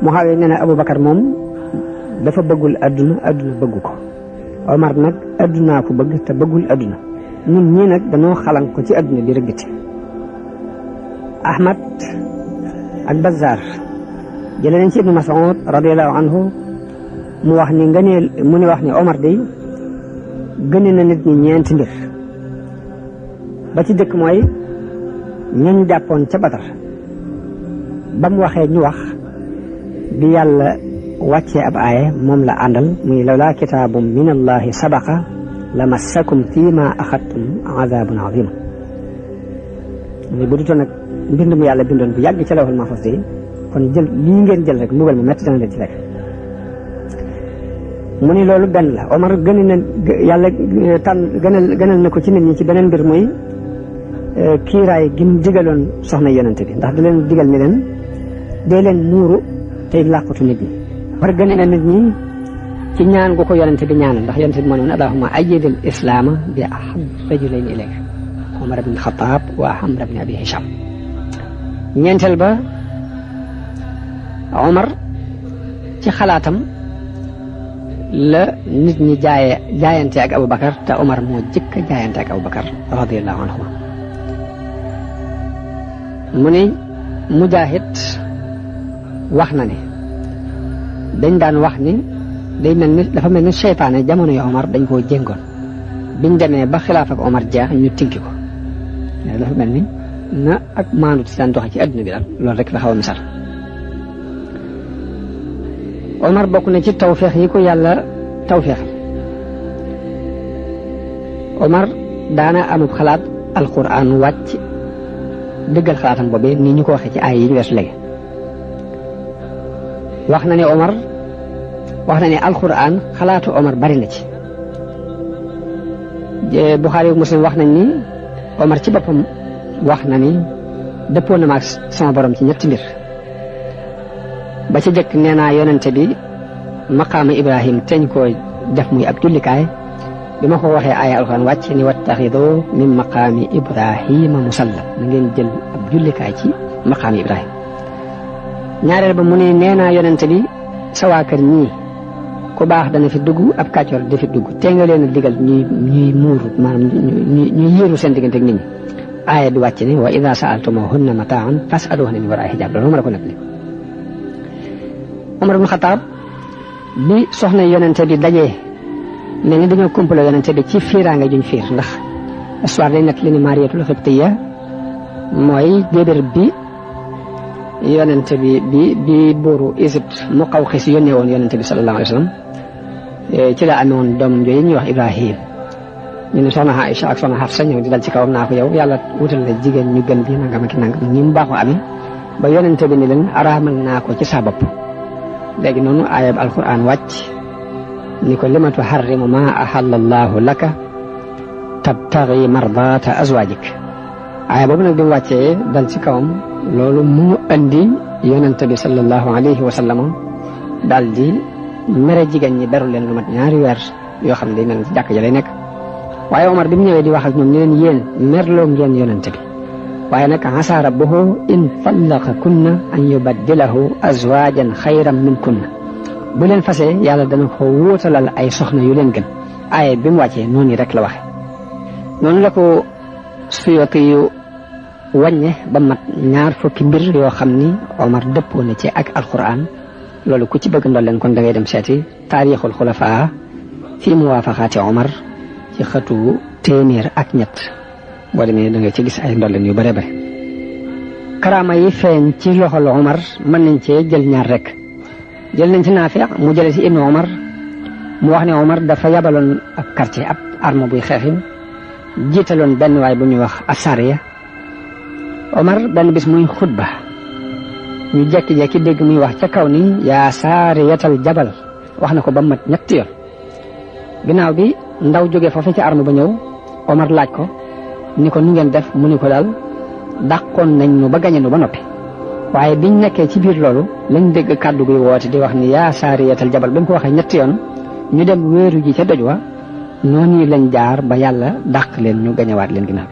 Muawiya nee na Abubakar moom dafa bëggul adduna bëggu ko Omar nag addunaa ko bëgg te bëggul adduna ñun ñii nag dañoo xalan ko ci adduna di rëggati Ahmad ak Bazzar jëlee nañ ci Ibnu Mas'ud radiyallahu anhu mu wax ni mu ni wax ni Omar day gëne na nit ñi ñeenti mbir ba ci dëkk mooy ñañ jàppoon ca Badar ba mu waxee ñu wax bi yàlla wàccee ab aaya moom la àndal muy lawlaa kitaabun min allahi sabaqa la massakum fii ma axadtum azabun azim muy bu dutoon nag mbind mu yàlla bindoon bu yàgg ci lawhul mahfuz yi kon jël lii ngeen jël rek mbugal mu metti dana leen ci fekk mu ni loolu benn la Omar gëna na yàlla gënal na ko ci nit ñi ci beneen mbir muy kiiraay gi mu digaloon soxna yonente bi ndax da leen digal ni leen dee leen muuru tey làqatu nit ñi war gëne na nit ñi ci ñaan gu ko yonente bi ñaanal ndax yonente bi moo ne allahumma ayyidil islaama bi ahab rajulayni ilayka Umar ibn Xattaab wa Amr ibn Abi Hisham ñeenteel ba Umar ci xalaatam la nit ñi jaayante ak Abubakar te Umar moo jëkk a jaayante ak Abubakar radiyallahu anhu mu ne Mujaahid wax na ne dañ daan wax ni dafa mel ni seytaane jamono yu Omar dañ koo jéngoon biñ demee ba xilaaf ak Omar jeex ñu tinki ko dafa mel ni na ak maandu ci daan doxe ci adduna bi daal loolu rek la xaw a misal Omar bokk na ci tawfeex yi ko yàlla tawfeexal Omar daana amub xalaat alquran wàcc dëggal xalaatam boobee nii ñu ko waxee ci ay yi ñu weesu léegi wax na ne Omar wax na ne alquran xalaatu Omar bari na ci Buxaari ak Muslim wax nañ ni Omar ci boppam wax na ni dëppoo na maag sama borom ci ñetti mbir ba ci jëkk nee naa yonente bi maqaama Ibrahim teñ koo def muy ab jullikaay bi ma ko waxee aaya alquran wàcc ni wattaxidu min maqaami Ibrahima musalla na ngeen jël ab jullikaay ci maqaami Ibrahim ñaareel ba mu ne nee naa yonente bi sa waa kër ñii ku baax dana fi dugg ab kàccoor da fi dugg te nga leen a digal ñuy muuru maanaam ñuy yéeru seen diggante ak nit ñi aaya bi wàcc ne wa ida saaltumuhunna mataan fasaluhunna min waraai hijab loolu ma la ko nettali Umar ibn Xattaab bi soxna yonente bi dajee mel ni dañoo complot yonente bi ci fiiraange juñ fiir ndax histoire day nekk li ni Mariyatul Xibtiya mooy gédér bi yonente bi buuru Égypte Muqawqis yónnee woon yonente bi sallallahu alayhi wa sallam ci la amee woon doomam jooju ñuy wax Ibrahim ñu ne soxna Aïcha ak soxna Hafsa ñëw di dal ci kawam naa ko yow yàlla wutal la jigéen ñu gën bi nangam ak nangam ñi mu baaxoo amee ba yonente bi ni leen araamal naa ko ci sa bopp léegi noonu aayab alquran wàcc ni ko lima tuharrimu ma ahalla allahu laka tabtaghi mardata azwajik aaya boobu nag bi mu wàccee dal ci kawam loolu mu andi yonente bi sallallahu alayhi wa sallam daal di mere jigéen ñi beru leen lu mat ñaari weer yoo xam ne day mel ci jàkk ja lay nekk waaye Omar bi mu ñëwee di wax ak ñoom ni leen yéen merloo ngeen yonente bi waaye nag asa rabbuhu in tallaqa kunna an yubaddilahu azwajan xayran min kunna bu leen fasee yàlla dana ko wóotalal ay soxna yu leen gën aaye bi mu wàccee noonu rek la waxe noonu la ko Suyuti yu wàññe ba mat 20 mbir yoo xam ni Omar dëppoo na ci ak alquran loolu ku ci bëgg ndolleen kon da ngay dem seeti taarixul xulafaa fi muwaafaqaati Omar ci xëtu 100 boo demee da nga ci gis ay ndolleen yu bare bare karaama yi feeñ ci loxol Omar mën nañ cee jël ñaar rek jël nañ ci Naafi mu jële ci Ibnu Omar mu wax ne Omar dafa yabaloon ab quartier ab arme buy xeexin jiitaloon benn waay bu ñuy wax Asariya Omar benn bis muy xutba ñu jekki-jekki dégg muy wax ca kaw ni yaa saariyatal jabal wax na ko ba mat 3 yoon ginnaaw bi ndaw jóge foofu ci arme ba ñëw Omar laaj ko ni ko nu ngeen def mu ni ko daal dàqoon nañ nu ba gañe nu ba noppi waaye biñ nekkee ci biir loolu lañ dégg kàddu guy woote di wax ni yaa saariyatal jabal ba mu ko waxee 3 yoon ñu dem wéeru ji ca doj wa noonu lañ jaar ba yàlla dàq leen ñu gañewaat leen ginnaaw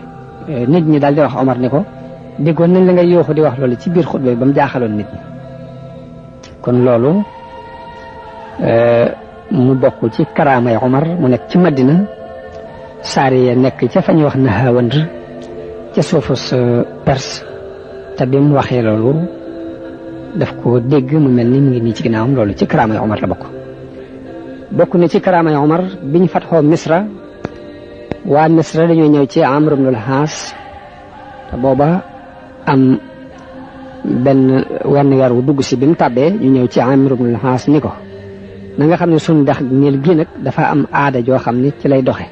bi nit ñi daal di wax Omar ni ko déggoon nañ la ngay yooxu di wax loolu ci biir xutba bi ba mu jaaxaloon nit ñi kon loolu mu bokk ci karaamay Omar mu nekk ci Madina Saariya nekk ca fa ñuy wax Nahawand ca suufus Perse te bi mu waxee loolu daf ko dégg mu mel ni mu ngi nii ci ginnaawam loolu ci karaamay Omar la bokk na ci karaamay Omar biñ fatxoo Misra waa Misra dañoo ñëw ci Amr ibn al-Haas te booba am benn wenn weer wu dugg si bi mu tàbbee ñu ñëw ci Amr ibn al-Haas ni ko na nga xam ne suñu dex niil gii nag dafa am aada joo xam ni ci lay doxe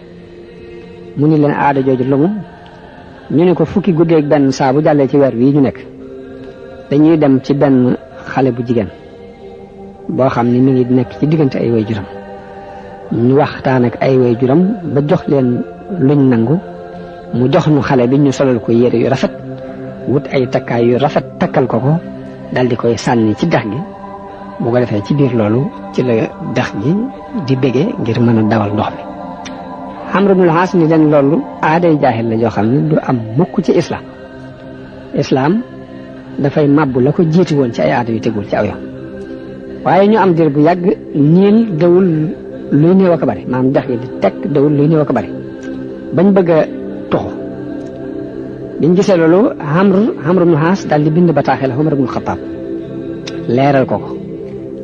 mu ni leen aada jooju lu mu ñu ne ko fukki guddeeg benn saa bu jàllee ci weer wii ñu nekk dañuy dem ci benn xale bu jigéen boo xam ni mi ngi nekk ci diggante ay waajuram ñu waxtaan ak ay waajuram ba jox leen luñ nangu mu jox nu xale bi ñu solal ko yére yu rafet wut ay takkaay yu rafet takkal ko daal di koy sànni ci dex gi bu ko defee ci biir loolu ci la dex gi di bége ngir mën a dawal ndox mi. Amr ibnul Aas ni leen loolu aaday jaahil la joo xam ne du am mukk ci islaam dafay màbbu la ko jiitu woon ci ay aada yu tegul ci aw yoon. waaye ñu am dir bu yàgg niil dawul luy néew ak a bari maanaam dex gi di tekk dawul luy néew ak a bari bañ bëgg a tuxu biñ gisee loolu Amr ibnul Aas daal di bind bataaxel Omar ibnul Xattaab leeral ko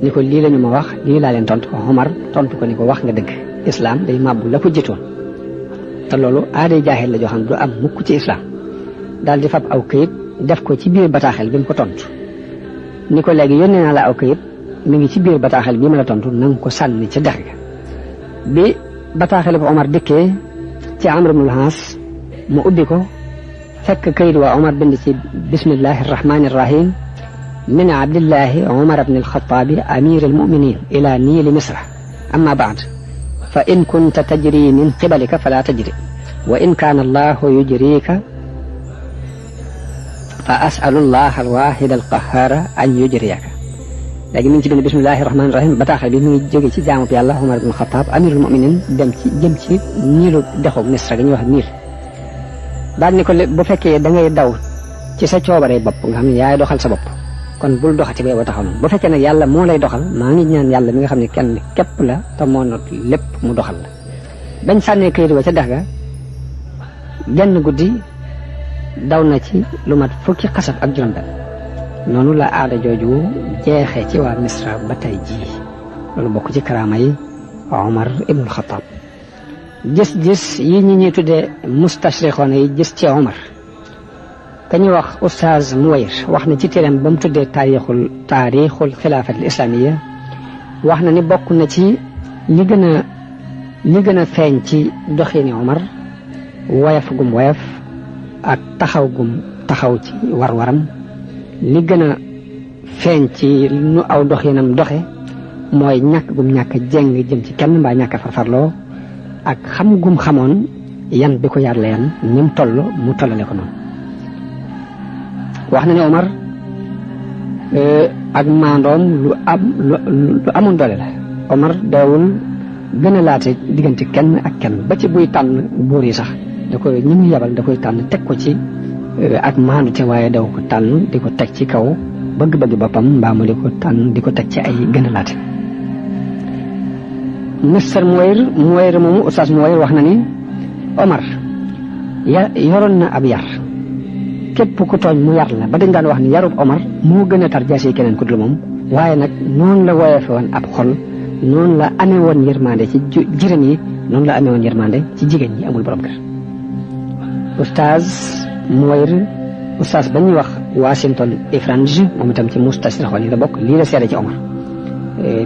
ni ko lii la ñu ma wax lii laa leen tontu Omar tontu ko ni ko wax nga dëgg islaam day màbbu la ko jiitoon te loolu aaday jaahil la joo xam ne du am mukk ci islaam daal di fab aw këyit def ko ci biir bataaxel bi mu ko tontu ni ko léegi yónnee naa la aw këyit mi ngi ci biir bataaxel bi ma la tontu na nga ko sànni ca dex ga bi bataaxel bu Omar dikkee ci Amr ibnul Aas mu ubbi ko fekk këyit waa Omar bind ci bismillahi rahmani rahim min abdillahi Omar ibn al-Khattabi amir al-muminin ila niili misra amma baad fa in kunta tajri min qibalika fala tajri wa in kaana allahu yujrika fa asalu allah alwahid alqahara an yujriyaka léegi mi ngi ci bind bismillahi rahmani rahim bataaxal bi mi ngi jóge ci jaamub yàlla Omar ibn al-Khattab amirul muminin jëm ci niilu dexu misra gi ñuy wax niil daal ni ko bu fekkee da ngay daw ci sa coobare bopp nga xam ne yaay doxal sa bopp kon bul doxati ba yow taxaw noonu bu fekkee nag yàlla moo lay doxal maa ngi ñaan yàlla mi nga xam ne kenn képp la te moo not lépp mu doxal la. bañ sànnee këyit wa ca dex ga genn guddi daw na ci lu mat fukki xasab ak juróom-benn noonu la aada jooju jeexee ci waa Misra ba tey jii loolu bokk ci karaama yi Omar ibnul Xattaab. gis-gis yi ñuy tuddee mustashriqoon yi gis ci Omar ka ñuy wax Oustaz Muwayr wax na ci téereem ba mu tuddee taarixul xilaafatil islaamiya wax na ni bokk na ci li gën a feeñ ci doxini Omar woyof gum woyof ak taxaw gum taxaw ci war-waram li gën a feeñ ci nu aw doxinam doxe mooy ñàkk gum ñàkk jeng jëm ci kenn mbaa ñàkk farfarloo ak xam gum xamoon yan bi ko yàlla yan ni mu toll mu tollale ko noonu. wax na ne Omar ak maandoom lu amoon doole la. Omar daawul gën a laate diggante kenn ak kenn ba ci buy tànn buur yi sax da koy ñi muy yabal da koy tànn teg ko ci ak maandu te waaye daw ko tànn di ko teg ci kaw bëgg-bëgg boppam mbaa mu di ko tànn di ko teg ci ay gën a laate. Mister Muwayr moomu Oustaz Muwayr wax na ni Omar yoroon na ab yar képp ku tooñ mu yar la ba dañ daan wax ni yarub Omar moo gën a tar jaasi keneen ku dul moom waaye nag noonu la woyofe woon ab xol noonu la amee woon yërmande ci jirim yi noonu la amee woon yërmande ci jigéen ñi amul borom kër. Oustaz Muwayr Oustaz ba ñuy wax Washington Ifranj moom itam ci mustashriqoon yi la bokk lii la seede ci Omar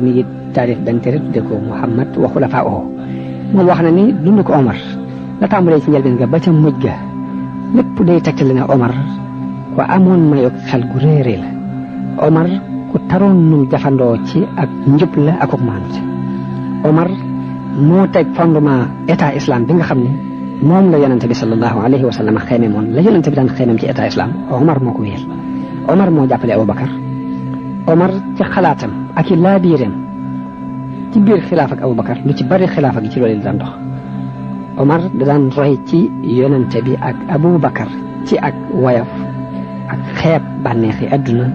mi ngi taarif benn téere tudde ko Muhammad wa xulafaahu moom wax na ni dund ko Omar la tàmbalee ci njëlbeen ga ba ca mujj ga lépp day tegtale ne Omar ku amoon mayog xel gu réeré la. Omar ku taroon num jafandoo ci ak njub la ak maanute. Omar moo teg fondement état islam bi nga xam ne moom la yonente bi sallallahu alayhi wa sallam xeeme moon la yonente bi daan xeemem ci état islam Omar moo ko wéyal. Omar moo jàppale Aboubacar. Omar ci xalaatam ak i laabiireem ci biir xilaaf ak Aboubacar lu ci bari xilaafa gi ci loolu la daan dox. Omar da daan roy ci yonente bi ak Aboubacar ci ak woyof ak xeeb bànneexi adduna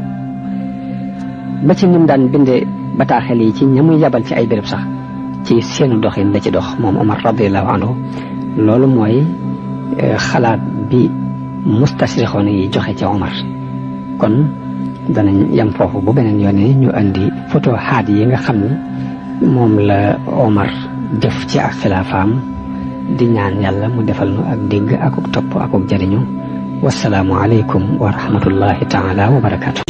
ba ci nim daan bindee bataaxel yi ci ñamuy yabal ci ay béréb sax ci seenu doxin la ci dox moom Omar radiallahu anhu. loolu mooy xalaat bi mustashriqoon yi joxe ci Omar. kon danañ yam foofu bu beneen yoone ñu andi photo xaat yi nga xam ne moom la Omar def ci ak xilaafaam di ñaan yàlla mu defal nu ak dégg akuk topp akuk jariñu wasalaamu aleykum wa rahmatullahi taala wa barakaatu.